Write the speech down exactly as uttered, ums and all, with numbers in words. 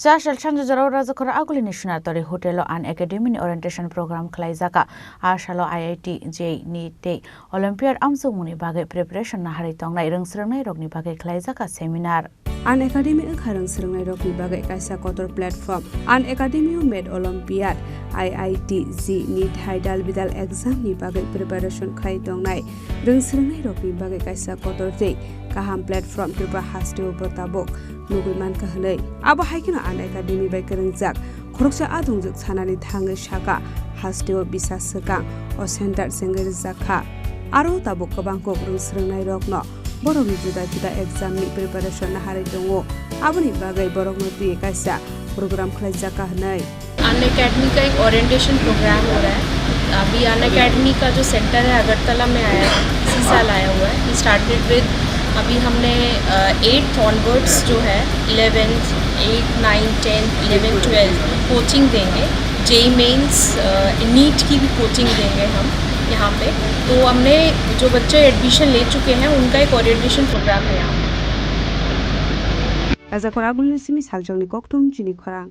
Chasal sanjajorao Rajakhor Agulini Sunatari Hotel o An Academy ni orientation program khlaijaka. A salo I I T, J E E, NEET tei Olympiad amsukmungni bagwi preparation naharwi tongnai rwngsrwngnairokni bagwi khlaijaka seminar. An Academy wngkha rwngsrwngnairokni bagwi kaisa kotor platform. An Academy o met Olympiad, I I T, J E E, NEET hai dalbidal exam ni bagwi preparation khlai tongnai rwngsrwngnairokni bagwi kaisa kotor tei kaham platform Tripura hasteo bo tabuk nugwi mankha hwnwi. Abo hai kheno An Academy bai kwrwngjak khoroksa adongjwk sanani thangwi sakha, hasteo bisa swkang o center chengwi rwjakha. Aro tabuk kwbang kok rwngsrwngnairokno borokni juda juda exam ni preparation naharwi tongo. Aboni bagwi borokno twi kaisa program khlaijak ka hwnwi. An Academy का एक orientation programme हो रहा है। अभी अन एकेडमी का जो सेंटर है अगरतला में आया है, इसी साल आया हुआ है। We started with, अभी हमने एट्थ ऑनवर्ड्स जो है, eleventh, eight, nine, tenth, eleven, twelfth coaching देंगे। जेई मेंस, नीट की भी कोचिंग देंगे हम यहाँ पे। तो हमने जो बच्चे एडमिशन ले चुके हैं उनका एक ओरिएंटेशन प्रोग्राम है यहाँ पे। Rajakhor Agulini simi saljangni kokthum chini khorang.